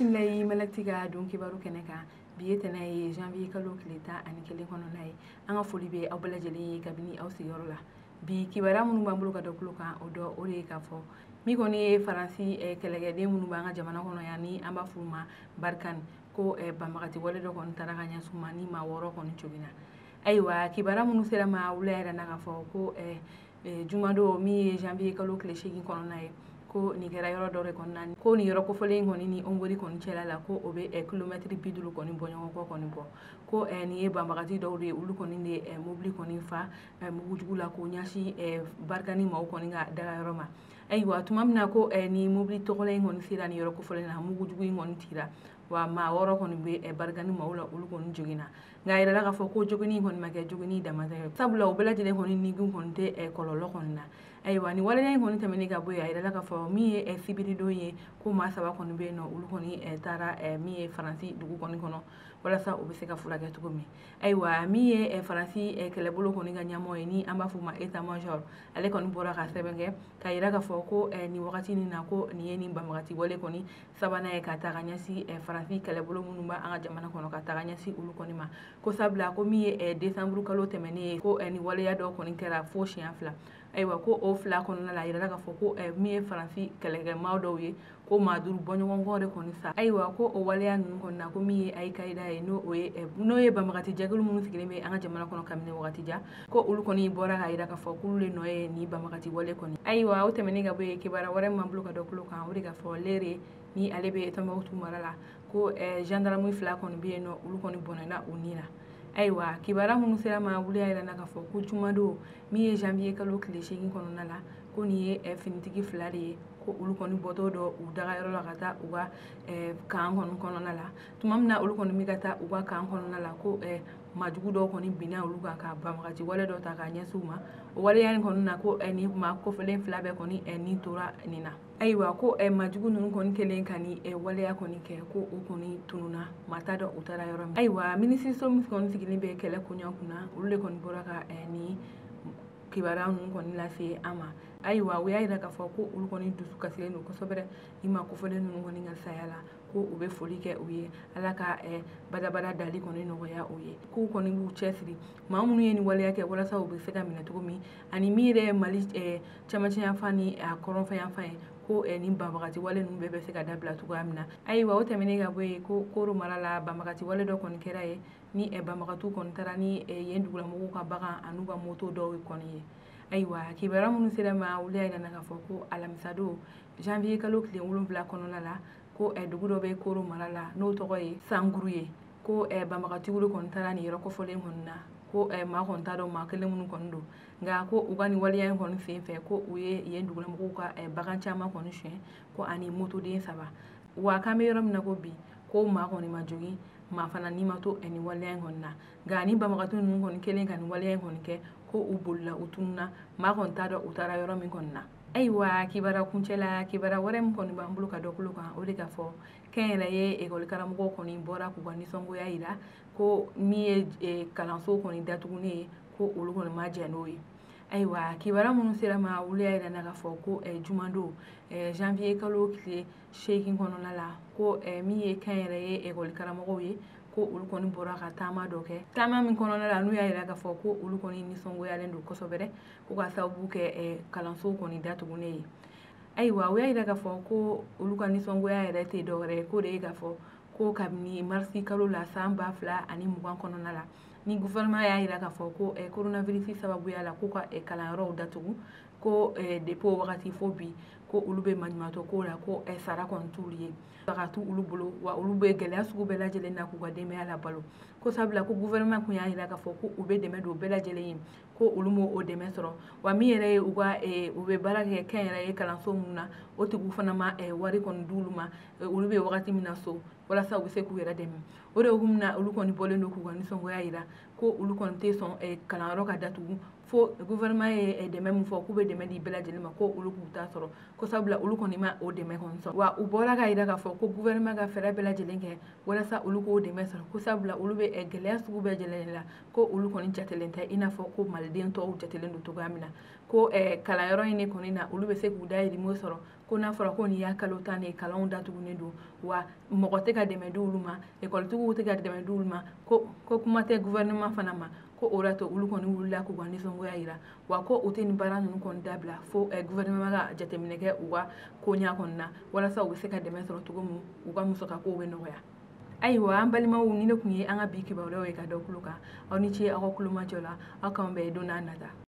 Bisimila i Malakti ka don kibaru kɛnɛ kan. Bi ye tɛnɛ ye, janvier kalo tile 11 kɔnɔna ye. An ka foli bɛ aw bɛɛ lajɛlen ye kabini aw sigiyɔrɔ la. Bi kibaruya minnu b'an bolo ka da tulo kan, o dɔ o de ye k'a fɔ min kɔni ye Faransi kɛlɛkɛden minnu b'an ka jamana kɔnɔ yan, ni an b'a f'u ma Barkhane, ko banbagati wale dɔ kɔni taara ka ɲɛsin u ma, ni maa 6 kɔni joginna. Ayiwa, kibaruya minnu sera ma wula yɛrɛ na k'a fɔ ko jumadon min ye janvier kalo tile 8 kɔnɔna ye, ko nin kɛra yɔrɔ dɔ de kɔnɔna, ko nin yɔrɔ kofɔlen in kɔni ni Hongrie kɔni cɛla la, ko o bɛ kilomɛtiri 50 kɔni bɔ ɲɔgɔn kɔ kɔni bɔ. Ko nin ye banbagati dɔw de ye, olu kɔni de mobili kɔni fa mugujugu la k'o ɲɛsin Barkhane maaw kɔni ka dagayɔrɔ ma. Ayiwa, tuma min na ko ni mobili tɔgɔla in kɔni sera nin yɔrɔ kofɔlen na, mugujugu in kɔni tira, wa maa 6 kɔni bɛ Barkhane maaw la, olu kɔni joginna. Nka a yirala k'a fɔ ko joginni kɔni ma kɛ joginni damatɛmɛ ye, sabula u bɛɛ lajɛlen kɔni nikun kɔni tɛ kɔlɔlɔ kɔni na. Ayiwa, nin waleya in kɔni tɛmɛnen ka bɔ yen, a yirala k'a fɔ min ye sibiridon ye, ko maa 3 kɔni bɛ yen nɔ, olu kɔni taara min ye Faransi dugu kɔni kɔnɔ walasa u bɛ se ka furakɛ cogo min. Ayiwa, min ye Faransi kɛlɛbolo kɔni ka ɲɛmɔgɔ ye, ni an b'a fɔ o ma état major, ale kɔni bɔra ka sɛbɛn kɛ ka yira k'a fɔ ko nin wagati nin na, ko nin ye nin banbagati wale kɔni sabanan ye ka taa ka ɲɛsin Faransi kɛlɛbolo minnu b'an ka jamana kɔnɔ, ka taa ka ɲɛsin olu kɔni ma. Ko sabula ko min ye décembre kalo tɛmɛnen ye, ko nin waleya dɔ kɔni kɛra fo siɲɛ 2. Ayiwa, ko o 2 kɔnɔna la, a yirala k'a fɔ ko min ye Faransi kɛlɛkɛmaa dɔw ye, ko maa 5 bɔɲɔgɔnkɔ de kɔni sa. Ayiwa, ko o waleya ninnu kɔni na, ko min ye Al-Qaïda ye, n'o ye banbagati jɛkulu minnu sigilen bɛ an ka jamana kɔnɔ kabini wagati jan, ko olu kɔni bɔra k'a yira k'a fɔ k'olu de nɔ ye nin banbagati wale kɔni. Ayiwa, o tɛmɛnen ka bɔ yen, kibaruya wɛrɛ min b'an bolo ka da tulo kan, o de k'a fɔ Lere ni ale bɛ Tɔnbukutu mara la, ko gendarme 2 kɔni bɛ yen nɔ, olu kɔni bɔnɛna u ni la. Ayiwa, kibaruya minnu sera ma wuli yɛrɛ na k'a fɔ ko jumadon min ye janvier kalo tile 8 kɔnɔna la, ko nin ye finitigi 2 de ye, ko olu kɔni bɔtɔ dɔ u dagayɔrɔ la ka taa u ka kan kɔni kɔnɔna la. Tuma min na olu kɔni bɛ ka taa u ka kan kɔnɔna la, ko maajugu dɔw kɔni binna olu kan ka banbagaci wale dɔ ta k'a ɲɛsin u ma. O waleya in kɔni na, ko nin maa kofɔlen 2 bɛɛ kɔni nin tora nin na. Ayiwa, ko maajugu ninnu kɔni kɛlen ka nin waleya kɔni kɛ, ko u kɔni tununna, maa t'a dɔn u taara yɔrɔ min. Ayiwa, minisiriso min kɔni sigilen bɛ kɛlɛ koɲɛ kunna, olu de kɔni bɔra ka nin kibaruya ninnu kɔni lase an ma. Ayiwa, u y'a yira k'a fɔ ko olu kɔni dusu kasilen don kosɛbɛ ni maa kofɔlen ninnu kɔni ka saya la, ko u bɛ foli kɛ u ye, Ala ka badabada dali kɔni nɔgɔya u ye, k'u kɔni b'u cɛsiri maa minnu ye nin waleya kɛ walasa u bɛ se ka minɛ cogo min, ani min yɛrɛ ye Mali cɛmancɛyanfan ni a kɔrɔnfɛyanfan ye, ko nin banbagati wale ninnu bɛɛ bɛ se ka dabila cogoya min na. Ayiwa, o tɛmɛnen ka bɔ yen, ko Koro mara la, banbagati wale dɔ kɔni kɛra yen, ni banbagatiw kɔni taara ni yen dugulamɔgɔw ka bagan an'u ka moto dɔw kɔni ye. Ayiwa, kibaruya minnu sera ma wuli y'a yira k'a fɔ ko alamisadon janvier kalo tile 7 kɔnɔna la, ko dugu dɔ bɛ Koro mara la n'o tɔgɔ ye Sanguru ye, ko banbagatiw de kɔni taara nin yɔrɔ kofɔlen kɔni na, ko maa kɔni t'a dɔn maa kelen minnu kɔni don, nka ko u ka nin waleya in kɔni sen fɛ, ko u ye yen dugulamɔgɔw ka bagan caman kɔni suɲɛ, ko ani motoden 3. Wa k'an bɛ yɔrɔ min na ko bi, ko maa kɔni ma jogin, maa fana ni ma to nin waleya in kɔni na. Nka ni banbagatɔ ninnu kɔni kɛlen ka nin waleya in kɔni kɛ, ko u bolila, u tununna, maa kɔni t'a dɔn u taara yɔrɔ min kɔni na. Ayiwa, kibaruya kuncɛ la, kibaruya wɛrɛ min kɔni b'an bolo ka dɔ tulo kan, o de k'a fɔ kɛnyɛrɛye ekɔli karamɔgɔw kɔni bɔra k'u ka nisɔngoya yira, ko min ye kalanso kɔni datugunen ye, ko olu kɔni ma jɛn n'o ye. Ayiwa, kibaruya minnu sera ma wuli y'a yira k'a fɔ ko jumadon janvier kalo tile 8 kɔnɔna la, ko min ye kɛnyɛrɛye ekɔli karamɔgɔw ye, ko olu kɔni bɔra ka taama dɔ kɛ, taama min kɔnɔna la n'u y'a yira k'a fɔ ko olu kɔni nisɔngoyalen don kosɛbɛ dɛ, ko ka sababu kɛ kalanso kɔni datugunen ye. Ayiwa, u y'a yira k'a fɔ ko olu ka nisɔngoya yɛrɛ tɛ dɔwɛrɛ ye, k'o de ye k'a fɔ ko kabini marisi kalo la san 2020 kɔnɔna la, ni gouvernement y'a yira k'a fɔ ko coronavirus sababuya la k'u ka kalanyɔrɔw datugu, ko depuis o wagati fo bi, ko olu bɛ maɲumantɔ ko la, ko sara kɔni t'olu ye, ka t'u olu bolo, wa olu bɛ gɛlɛya sugu bɛɛ lajɛlen na k'u ka denbaya labalo. Ko sabula ko gouvernement kun y'a yira k'a fɔ ko u bɛ dɛmɛ don bɛɛ lajɛlen ye, ko olu m'o o dɛmɛ sɔrɔ, wa min yɛrɛ ye u ka u bɛ baara kɛ kɛnyɛrɛye kalanso minnu na, o tigiw fana ma wari kɔni d'olu ma, olu bɛ wagati min na so walasa u bɛ se k'u yɛrɛ dɛmɛ. O de hukumu na olu kɔni bɔlen don k'u ka nisɔngoya yira, ko olu kɔni tɛ sɔn kalanyɔrɔ ka datugu fo Fo gouvernement ye dɛmɛ min fɔ k'u bɛ dɛmɛ di bɛɛ lajɛlen ma, ko olu k'u ta sɔrɔ, ko sabula olu kɔni ma o dɛmɛ kɔni sɔrɔ. Wa u bɔra k'a jira k'a fɔ ko gouvernement ka fɛɛrɛ bɛɛ lajɛlen kɛ walasa olu k'o dɛmɛ sɔrɔ, ko sabula olu bɛ gɛlɛya sugu bɛɛ lajɛlen la, ko olu kɔni jatelen tɛ i n'a fɔ ko maliden tɔw jatelen don cogoya min na. Ko kalanyɔrɔ in de kɔni na olu bɛ se k'u dayirimɛ sɔrɔ, ko n'a fɔra ko nin y'a kalo 10 de ye, kalanw datugunen don, wa mɔgɔ tɛ ka dɛmɛ di olu ma, ekɔlitigiw tɛ ka dɛmɛ di olu ma, ko kuma tɛ gouvernement fana ma. Ko o de y'a to olu kɔni wulila k'u ka nisɔngoya jira, wa ko u tɛ nin baara ninnu kɔni dabila fo gouvernement ka jateminɛ kɛ u ka koɲa kɔni na, walasa u bɛ se ka dɛmɛ sɔrɔ cogo min, u ka musakakow bɛ nɔgɔya. Ayiwa an balimaw, ni ne tun ye an ka bi kibaruyaw ye ka da tulo kan. Aw ni ce aw ka kulomajɔ la. Aw k'an bɛn don n'a nata.